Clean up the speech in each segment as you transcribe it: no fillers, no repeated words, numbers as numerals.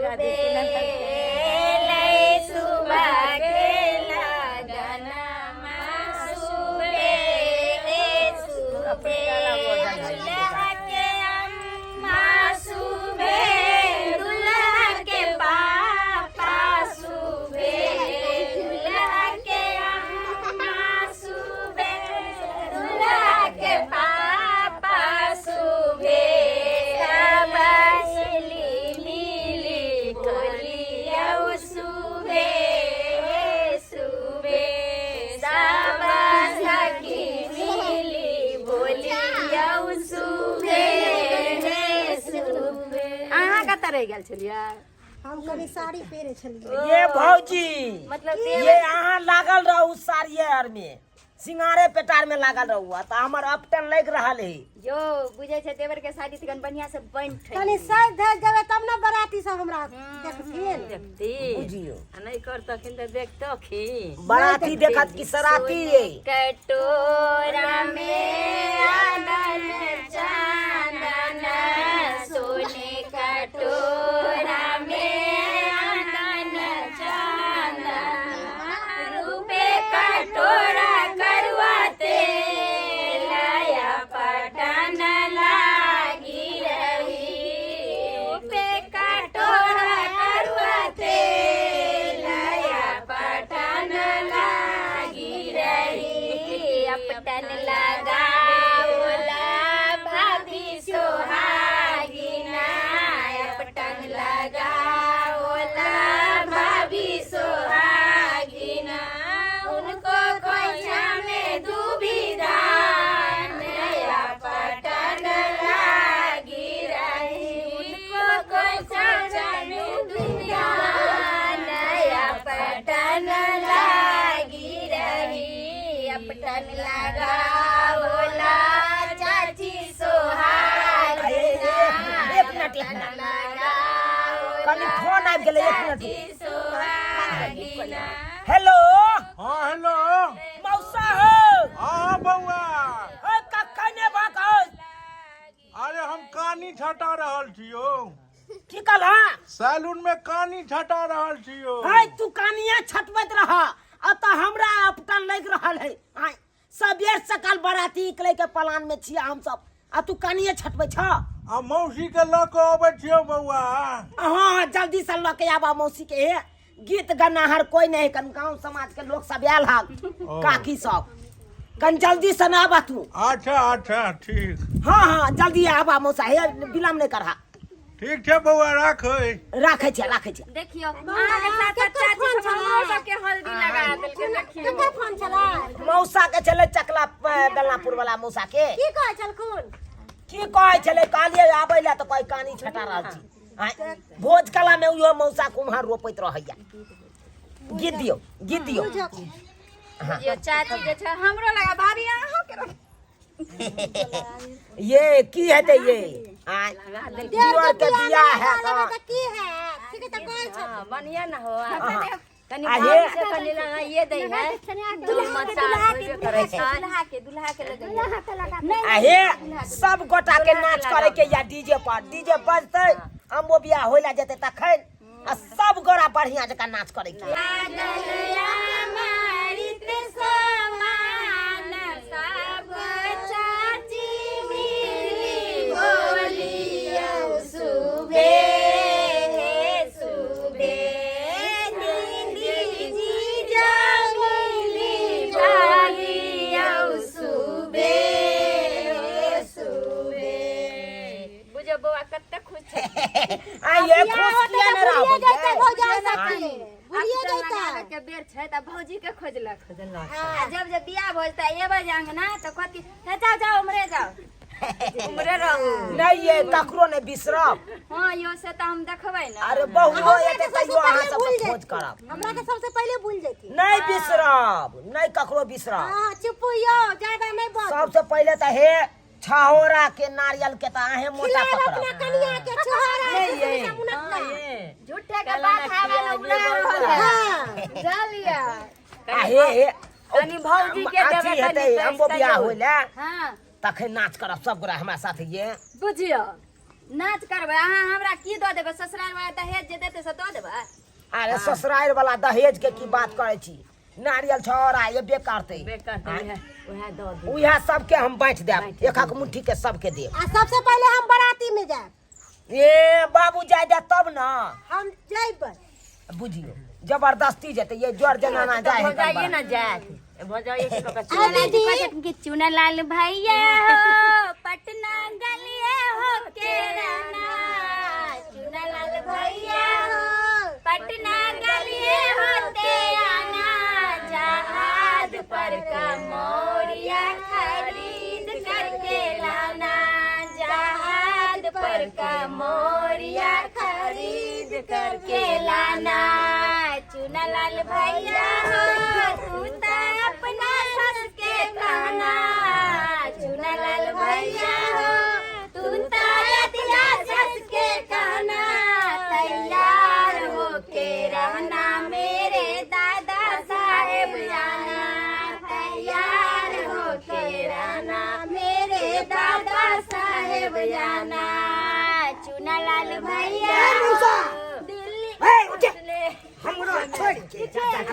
सुबे लै सुबह के लगनमा सुबे सुबे दुल्हा के अम्मा सुबे दुल्हा के पापा सुबे दुल्हा के अम्मा सुबे दुल्हा के पापा सुबे सब सहेली मिली बोलियौ सुबे सुबे सब सखी मिली बोलियौ सुबे सुबे। अहाँ कतऽ रहि गेल छलियै? हम कनि साड़ी पहिरे छलियै। ये भौजी, मतलब ये अहाँ लागल रहू साड़िये आर में, सिंगारे पेटार में लागल रहू, आ तऽ हमर अपटन लागि रहल है। यो बुझै छै देवर के शादी तखन बढ़िया से बनि ठनि। कनि साजि धजि जेबै तब ने बराती सब हमरा देखथिन। देखती। बुझियौ। आ नहि करतखिन तऽ देखतखिन। बराती देखत कि सराती ये? कटोरा में आनन चानन, सोने कटोरा में आनन चानन, रूपे कटोरा करुआ तेल, लाया पटन लागी रही, रूपे कटोरा करुआ तेल, लाया पटन लागी रही, अपटन लगावला भाभी सोहागिना, अपटन लगावला भाभी सोहागिना, उनको खोइछा में दुबी दान, नया पटन लागी रही, उनको खोइछा में दुबी दान, नया पटन लागी रही, अपटन लगावला चाची सोहागिना। एक मिनट, एक मिनट, कनि फोन आबि गेलै, एक मिनट। चाची सोहागिना। हेलो। हाँ, हेलो। मौसा हो? हाँ बौआ। ओ कखने भक हो? अरे, हम कानी छटा रहल छियौ। की कहला? सैलून में कानी छटा रहल छियौ। है, तू कानिया छटबैत रह, अतः हमरा अपटन लागि रहल है। आय सबेर सकाल बराती निकले के प्लान में छियै हम सब, आ तू कानिये छटबै छ। आ मौसी के लऽ कऽ अबै छियौ बौआ। हाँ, जल्दी से लऽ के आबा मौसी के। हे, गीत गनाहर कोई नहीं, कन गांव समाज के लोग सब आयल हन, काकी सब, कन जल्दी से ना आबा तू। अच्छा अच्छा, ठीक। हाँ हाँ, जल्दी आबा मौसा, हे विलम्ब नहीं करहा। ठीक छै बौआ, राखै। राखै छियै, राखै छियै। देखियौ, अहाँके साथ साथ चाची सब हमरो सबके हल्दी लगा देलकै, देखियौ। केकर फोन छलै? मौसा के छलै, चकला बेलनापुर वाला मौसा के। की कहै छलखुन? की कहै छलै, कहलियै आबै लए तऽ कहै कानी छटा रहल छी। आँय, भोज कला में उहो मौसा कुम्हार रोपैत रहैया। गीत दियौ, गीत दियौ। बुझियौ, चाची जे छै हमरो लगा, भाभी अहाँ के ये की हेतै ये? आँय, दियर के बियाह है लेबै तऽ की है? ठीक है, तऽ कहै छथिन। हाँ, बढ़िया न हो। कनि आ हे- भाभी से कनि लगाइए दै है तो मसाज होबे करै छै। दुल्हा के, दुल्हा के लगैए। आ हे, सब गोटा के नाच करे के या डीजे पर, डीजे बजतै, अम्बो बियाह होय ला जेतै तखन, आ सब गोरा बढ़िया जकाँ नाच करे के। अमृत समान सब चाची मिली बोलियौ सुबे सुबे, दीदी जीजा मिली बोलियौ सुबे सुबे। बुझो बौआ, कते खुश छै। आ ये खुश किया ने रहबै? जैते ये? भौजाई सबके भुलिए अब तऽ जैते। लगाबे के बेर छै तऽ भौजी के खोजलक, आ जब जब बियाह भऽ जेतै, एबै जे अंगना तऽ कहती, हे जाओ जाओ, उमरे जाओ, उमरे रहू। नहीं ये, ककरो नहीं बिसरब। हाँ यो, से तऽ हम देखबै ने। अरे बहु हो हमरा एते के सबसे तैयो अहाँ पहिले सबके भूल खोज जैती। करब। हमरा के सबसे पहिले भूल जैती। नहीं बिसरब, नहीं ककरो बिसरब। हाँ, चुप यो, ज्यादा नहीं बात। सबसे पहिले तऽ हे छहोरा के नारियल के तऽ अहें मोटा खिलाएब पकड़ब। अपना कनिया के छोहरा नहीं ये। मुनक्का। झूठे के बात हवा में उड़ा रहल है। हाँ। जा लिया। आ हे हे, कनि भौजी के अथी देबै, हेतै कनि अम्बो पैसा बियाह यौ। होइले हाँ। तखन नाच करब सब गोरा हमरा साथे ये। बुझियो। नाच करबै अहाँ हमरा की दऽ देबै ससुराल वाला दहेज जे देतै से दऽ देबै अरे ससुराल वाला दहेज के की बात करै छी नारियल छौड़ा एबे करतै बेकार तऽ उएह उएह दऽ दू उएह सबके हम बाँटि देब एक मुट्ठी के सबके देब आ सबसे पहिले हम बराती में जायब ए बाबू जाय दे तब ना हम जैबै बुझियो जबरदस्ती जेतै ये जर जनाना जाय है भौजाइए ना जायत भौजाइए के कका आ दीदी कि चुनलाल भैया हो पटना गलिए हो के राना चुनलाल भैया हो पटना गलिए हो तेराना जहाज पर का मोरिया खरीद करके लाना जहाज पर का मोरिया खरीद करके लाना चुनलाल भैया हो तू त अपना सस के कहना चुनलाल भैया हो तू त अपना सस के कहना तैयार होके रहना मेरे दादा साहेब जाना तैयार होके रहना मेरे दादा साहेब जाना चुनालाल भैया दिल्ली ए, उठे। हमरा छोड़ के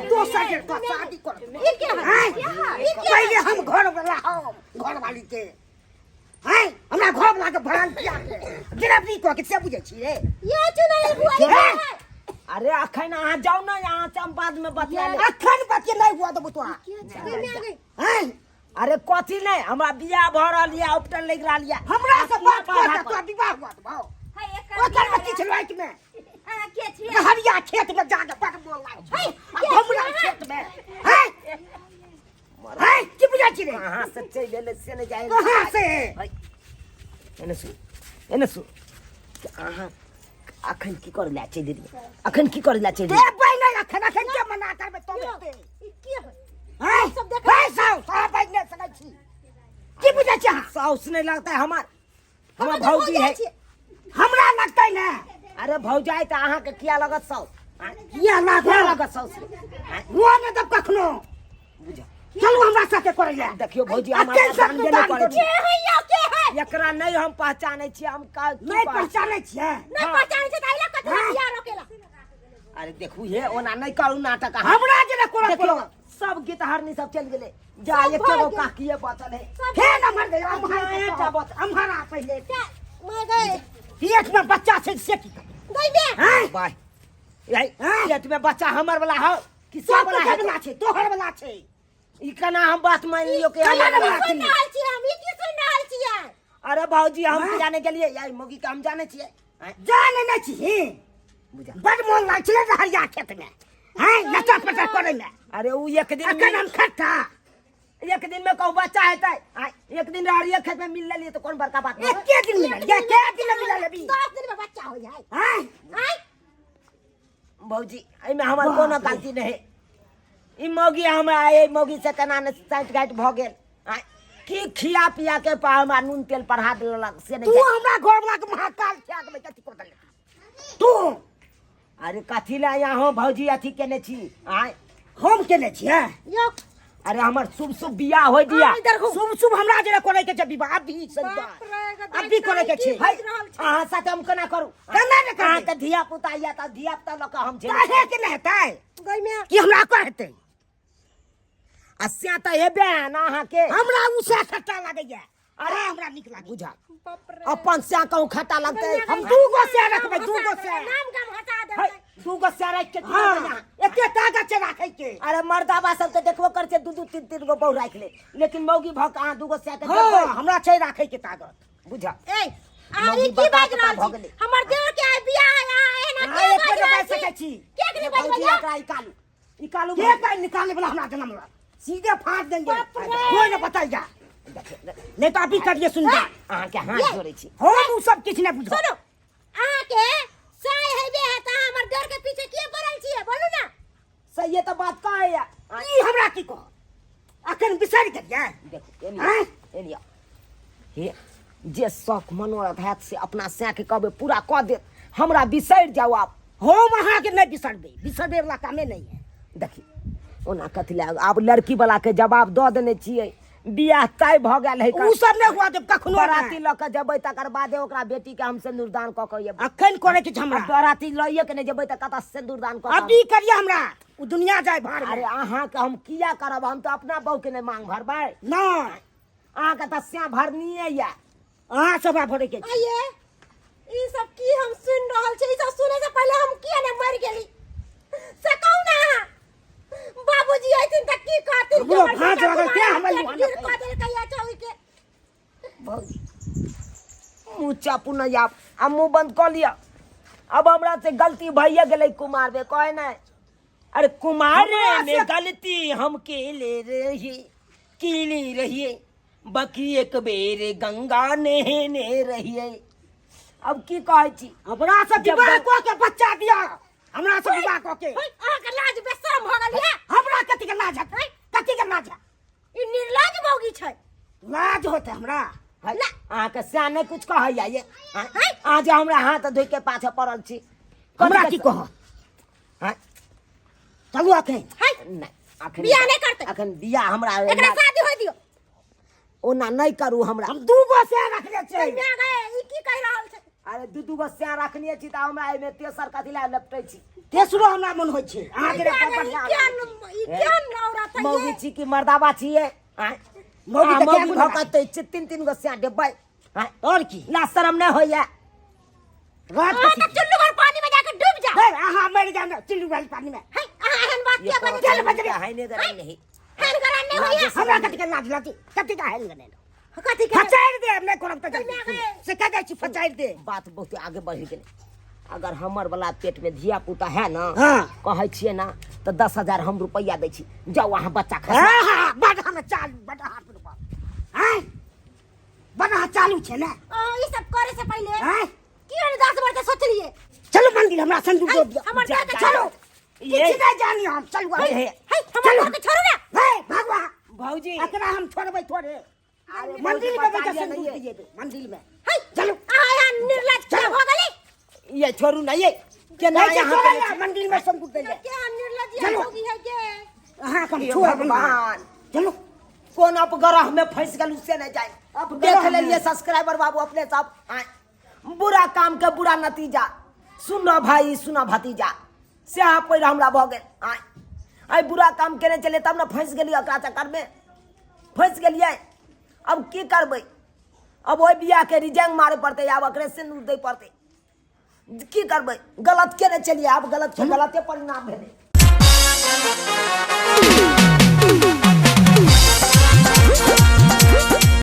दोसर के तो शादी कर ई के है ई के पहले हम घर वाला हम घर वाली के हैं हमरा घर वाला के भरान किया के गिरफ्तारी कऽ के से बुझै छी रे ये चुनल बुआ ई के है अरे अखन अहाँ जाउ ने यहाँ से हम बाद में बतिया लेब। अखन बतिया नहीं हुआ देबो तोरा गई में आ गई हैं अरे कथी नहीं हमरा बियाह भऽ रहल यऽ उपटन लागि रहल यऽ हमरा से बात कर के तोरा विवाह हुआ देबो है एकर ओकर में किछु राति में अहाँ के छियै हरिया खेत में जाके बड़ बोल लागै छै आ हमरा खेत में हैं हैं की बुझै छी रे अहाँ से चलि एलै से नहि जाइ कहाँ से एने सुन एने सुन अहाँ अखन की करै लए चलि एलियै अखन की करै लए चलि एलियै? देबै नहि अखन अखन के मना करबै तो देतै ई के है हैं सब देख- है साउस अहाँ बाजि नहि सकै छी की बुझै छी अहाँ साउस नहि लगतै हमर हमर हम तऽ भौजी है भौजाइ छियै। हमरा लगतै ने अरे भौजाइ तऽ अहाँके किया लगत साउस आँय? किया किया लागल लगत साउस हुआ नहि तब कखनो बुझ चलू हमरा साथे करै लए देखियौ भौजी आ हम कैंसर जानबे नहि करै छी के है यो के है एकरा नहि हम पहचानै छियै हम का की नहि पहचान- पहचानै छियै नहीं पहचानै छै त अइला कथी हाँ। बियाह रोकेला अरे देखू हे ओना नहि करू नाटक अहाँ हमरा जेना कोरा देखियौ कोरा सब गीत हरनी सब चलि गेलै जा सब एके भऽ गो गेल। काकिए बचल है हे नमर दे टा बचल। अम्हारा पहिले मैं गए पेट में बच्चा छै से की गई बे हैं बाय यही हाँ? पेट में बच्चा हमर वाला हो कि सब सब वाला है वाला छै तोहर वाला छै ई केना हम बात मान लियो के केना हमर ने वाला सुन रहल छियै हम ई की सुन रहल छियै अरे भौजी हम हाँ? की जाने के लिए यही मोगी के हम जाने छियै आँय, जाने नहि छी बुझा बड मोन लागै छलै रहरिया खेत में हैं नचा पचा करै में अरे उ एक दिन अखन हम खट्टा एक दिन में कहूँ बच्चा हेतै आँय, एक दिन रहरिया खेत में मिल लेलियै तऽ कोन बड़का बात एके दिन मिलल एके दिन मिलल अभी 10 दिन में बच्चा हो जाए हैं आय भौजी एहिमे हमर कोनो गलती नहि ई मौगी हमरा एहि मौगी से केना ने साँठि गाँठि भऽ गेल आँय, की खिया पिया के पा हमरा नून तेल पढ़ा देलक से तू नहि हमरा घर वाला के महाकाल खिया के कथी कर देले तू अरे कथी लए यहाँ भौजी अथी केने छी आँय हम केने छियै यो अरे हमर शुभ शुभ बियाह होय दिया हाँ, इधर घूम। शुभ शुभ हमरा जेना करे के छै विवाह अभी से बाप रे, गदाइ अभी करे के छै की बाजि रहल छै? अहाँ साथे हम केना करू केना ने करबै? अहाँके धिया पुता या तऽ धिया पुता लऽ कऽ हम काहे के ने हेतै गई में कि हमरा कहतै आ से तऽ हेबे ने अहाँके हमरा उ से खट्टा लागैया अरे हमरा नीक लागै बुझा बाप रे अपन से कहूँ खट्टा लगतै हम दू गो से रखबै दू गो से नाम गाम हटा है, देबै दू गो से राखि के की हाँ करबै अहाँ? एते ताकत छै राखै के अरे मर्दाबा सब तऽ देखबो करै छै दू दू तीन तीन गो बहु राखि ले लेकिन मौगी भऽ कऽ अहाँ दू गो से के हाँ देखबै हमरा छै राखै के ताकत बुझा ए अहाँ मौगी ई की बता बाजि बता रहल भऽ छी गेलै। हमर देवर के आइ बियाह है अहाँ एना अहाँ के एक बाजि बेर रहल बाजि सकै छी के के बाजि भौजी रहल एकरा निकालू निकालू के कहीं निकालने वाला हमरा जन्म ला सीधे फाड़ देंगे बाप रे। कोई न बताएगा नहीं तो अभी करिए सुन जा अहाँके हाथ जोड़ै छी हम उ सब किछु नहीं बुझो सुनू अहाँ के साय हेबे है त अहाँ हमर देवर के पीछे किए पड़ल छियै बोलू ना सही तऽ बात कहैया ई हमरा की कह अखन बिसरि गेलियै देखू एनी आँय? एनी आउ। हे जे शौक मनोरथ हैत से अपना सैके कहबै पूरा कऽ देत हमरा बिसरि जाउ आब हम अहाँके नहि बिसरबै बिसरबै वला कामे नहि है देखी ओना कथी लए आब लड़की वाला के जवाब दऽ देने छियै बियाह तय भऽ गेल है। उ सब नहि हुआ देब कखनो। बराती लऽ के जेबै तकर बादे ओकरा बेटी के हम सिन्दूरदान कऽ के अयबै। अखन करे के छै हमरा। आ बराती लइए के नहि जेबै तऽ कतऽ सिन्दूरदान कऽ के अभी करिए हमरा, उ दुनिया जाय भाड़ में। अरे अहाँके हम किया करब? हम तऽ अपना बहू के नहि मांग भरबै। नहि। अहाँके तऽ स्याह भरनीये यऽ। अहाँ सब भरे के छै। आइए ई सब की हम सुन रहल छी? ई सब सुने से पहले हम किया ने मर गेली से कहू ना अहाँ। बाबूजी अइथिन त की कहथिन कि हमरो हमर भाँज बेटा लागल, तें कुमार हमर पेट मुँह गिर लगल। कऽ देलकै या चौकी के। भौजी, मुँह चापू नहि आब, आ मुँह बंद कऽ लिअ। अब हमरा से गलती भइए गेलै कुमार बे कहे नहि। अरे कुमारे हमरा में से- गलती हम केले रही, केले रहिए, बाकी एक बेर गंगा नहेने रहिए। अब की कहै छी? हमरा से जब विवाह कऽ के बच्चा दिया, हमरा से विवाह कऽ के। होय, अहाँके लाज बेशरम भऽ गेल ये। हमरा कथी के लाज हत? कथी के लाज हत? ई निर्लज मौगी छै। लाज होते हमरा? है, अहाँके सएह नहि कुछ कहैया ये। अहाँ जे हमरा हाथ धोइ के पाछे पड़ल छी। हमरा की कह? हैं? चलू अखन। है। नहि, अखन बियाह नहि करतै। अखन बियाह हमरा एकरा शादी होय दियौ। ओना नहि करू हमरा। हम दू गो से रखने छै। माय गए, ई की कहि रहल छै? अरे दू दू गो सएह रखने छी तऽ हमरा एहिमे तेसर कथी लए लपटै छी? तेसरो हमरा मन होइ छै अहाँ के। माय गए, ई केहन, ई केहन औरत है? मौगी ये? छी कि मर्दाबा छियै? आँय? मौगी अहाँ तऽ मौगी कए गो भऽ कऽ तऽ तीन तीन गो सएह देबै? आँय? और की लाज शरम नहि होइया? रात अहाँ कथी तऽ चुल्लू भर पानी में जाके डूब जाओ। हे, अहाँ मरि जाओ ने चुल्लू वाली पानी में। है, अहाँ एहन बात ये किया बजै चल छी? बजबै। है ने गरम नहीं। एहन गरम नहि होइया। हमरा कथी के लाज लगती? कथी के हेल गने? कथी के? फचारि दे, नहि करब तऽ माय गए। से कह दै छी, फचारि दे। बात बहुत आगे बढ़ि गेलै। अगर हमर वाला पेट में धिया पुता है ना, हाँ। कहै छियै ना तऽ 10,000 हम रुपैआ दै छी, जाउ अहाँ बच्चा खसा। हाँ हाँ, बड हम चालू, बड हाथ रुपा हैं, बड हाथ चालू छै ने। अहाँ ई सब करे से पहिले हैं किया ने 10 बार तऽ सोचलियै? चलू मंदिर, हमरा संदूक है, दे दिअ। हमर जा, देह के जा। छोड़ू। ये किछु नहि जानी हम, चलू हे, हे। है, हमर चलू। देह के छोड़ू ने। हे भगवा। भौजी, एकरा हम छोड़बै थोड़े? अरे मंदिर में भौजी, बैठा बता संदूक दिअ दिएबै मंदिर में। है, चलू। अहाँ एहन निर्लज किया भऽ गेली? ये छोड़ू ना, ये केना नहि छै यहाँ छोड़ै केने ला, मंदिर में संदूक दै ले। केहन निर्लज चलू। मौगी है के? अहाँ के हम हे छोड़ब नहि। भगवान। चलू। कोन अपग्रह में फंस गेलू से नहीं जाए। अपग्रह देख में। लेलिए सब्सक्राइबर बाबू अपने सब। आँय, बुरा काम के बुरा नतीजा। सुन भाई, सुन भतीजा, सएह पैर हमरा भऽ गेल। आँय, आइ बुरा काम केने चलिए तब ने फंसि गेलियै, ओकरा चक्करमे फंसि गेलियै। अब की करबै? अब ओहि बियाहके रिजेंग मारे पड़तै, आब ओकरे सिन्दूर दै पड़तै। की करबै? गलत केने चलिए, आब गलत के गलते परिणाम भेलै।